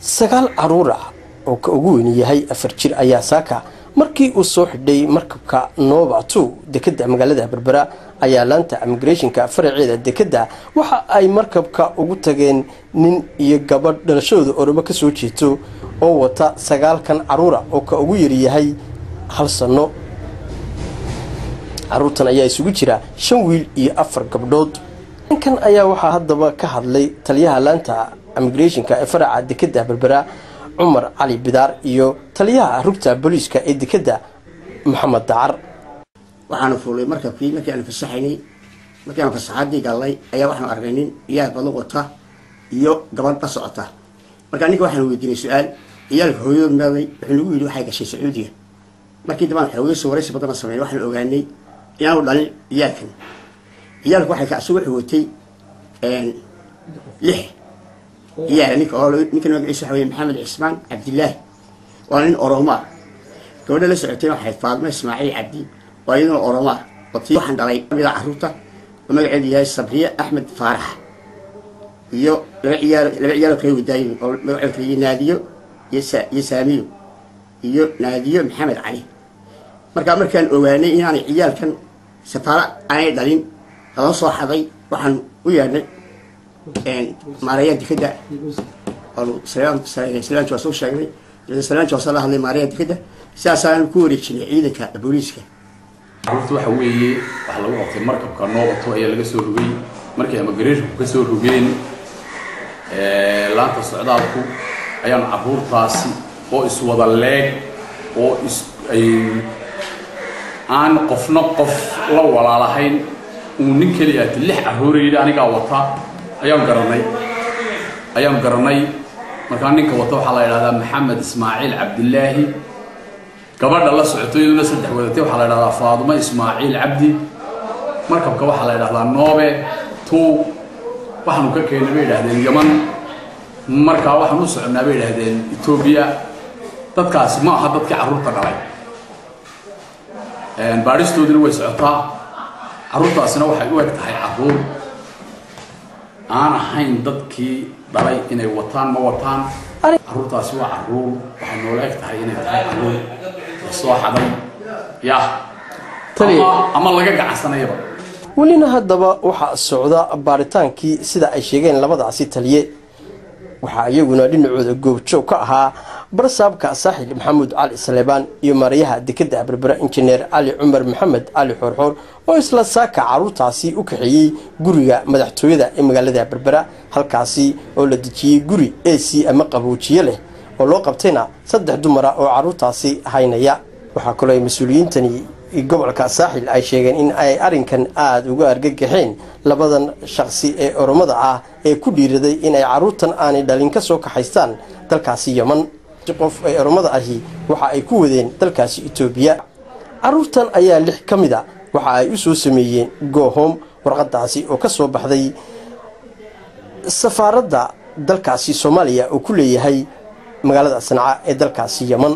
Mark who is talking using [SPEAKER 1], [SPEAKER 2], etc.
[SPEAKER 1] 9 caruur ah oo ka ugu weyn yahay 4 jir ayaa saaka markii uu soo xidhay markabka Nova 2 dekada magaalada Berbera ayaa laanta immigrationka faraceeda dekada waxa ay markabka ugu tageen nin iyo gabadh dhalashadooda Oromo ka soo jeedo oo wata 9 caruur oo ka ugu yar yahay 1 sano. Caruurtan ayaa isugu jira 5 wiil iyo 4 gabdhood. Ninkan ayaa waxa haddaba ka hadlay taliyaha laanta immigrationka ee faraca dekada Berbera Cumar Cali Bidaar iyo taliyaha rugta booliiska ee dekada Maxamed Dacar.
[SPEAKER 2] Waxaanu fuulay markabkii markii aan fasaxaynay, markii aan fasaxadii galnay ayaa waxaanu aragnay nin ciyaal badan wata iyo gabadh la socota. Marka ninka waxaanu weydiinay su-aal, ciyaalka hooyadood meeday? Wuxuu nagu yidhi waxay gashay Sacuudiga. Markii dambe aan xoogay waraysi badan sameynay, waxaanu ogaanay inaanu dhalin ciyaalkan. Ciyaalku waxay ka wuxuu watay 6 ciyaal. Ninka oo ninkan magaciisa waxa weeye Maxamed Cismaan Cabdilaahi, waa nin Oromo ah. Gabadha la socotay waxay Faadmo Ismaaciil Cabdi, waa iyaduna Oromo ah. Tii waxaan dhalay kamid ah carruurta oo magaceedu yahay Sabriye Axmed Faarax, iyo laba ciyaal, laba ciyaal oo kala wadaayin oo magacooda kala yihiin Naadiyo iyo Saamiyo iyo Naadiyo Maxamed Cali. Marka markaan ogaanay inaanay ciyaalkan safaaro aanay dhalin lala soo xaday, waxaan u yeedhnay maareeyaha dekada oonu Salmaan Joose u sheegnay. Salmaan Joose la hadlay maareeyaha dekada, sidaasaan ku wareejinay ciidanka booliiska.
[SPEAKER 3] Carruurta waxa weeye waxaa lagu qabtay markabka Nova 2 ayaa laga soo rogay. Markay immigrationku ka soo rogeen laanta socdaalku ayaanu carruurtaasi oo iswada leeg oo is aan qofna qof la walaalahayn uu nin keliya ati 6 carruura yidhi anigaa wata ayaanu garanay, ayaanu garanay. Markaa ninka wata waxaa la yidhahdaa Maxamed Ismaaciil Cabdilaahi. Gabadha la socoto iyaduna 3 wadatay waxaa la yidhahdaa Faadumo Ismaaciil Cabdi. Markabka waxaa la yidhahdaa Nobe 2. Waxaanu ka keenay bay yidhahdeen Yaman, markaa waxaan u soconaa bay yidhahdeen Etoobiya. Dadkaasi ma aha dadkii carruurta dhalay, baadhistoodina way socotaa. Carruurtaasina waxay u eg tahay carruur aan ahayn dadkii dhalay inay wataan ma wataan. Carruurtaasi waa carruur waxay noola eg tahay inay tahay carruur la soo xaday yah ama laga gacansanayaba.
[SPEAKER 1] Welina haddaba waxaa socda baaritaankii sida ay sheegeen labadaasi taliye. Waxaa iyaguna dhinacooda goobjoog ka ahaa barsaabka Saaxil Maxamuud Cali Saleebaan iyo maarayaha dekada Berbera Injineer Cali Cumar Maxamed Cali Xoorxoor oo isla saaka carruurtaasi u kaxeeyey guriga madaxtooyada ee magaalada Berbera, halkaasi oo la dejiyey guri AC ama qaboojiye leh oo loo qabtayna 3 dumara oo carruurtaasi haynaya. Waxaa kaloo ay mas-uuliyiintani gobolka Saaxil ay sheegeen in ay arrinkan aada uga argagaxeen labadan shaqsi ee Oromada ah ee ku dhiiraday in ay carruurtan aanay dhalin ka soo kaxaystaan dalkaasi Yeman. Qof ee Oromada ahi waxa ay ku wadeen dalkaasi Etoobiya. Carruurtan ayaa 6 ka mid a waxa ay u soo sameeyeen gohom, warqadaasi oo ka soo baxday safaaradda dalkaasi Soomaaliya oo ku leeyahay magaalada Sanca ee dalkaasi Yeman.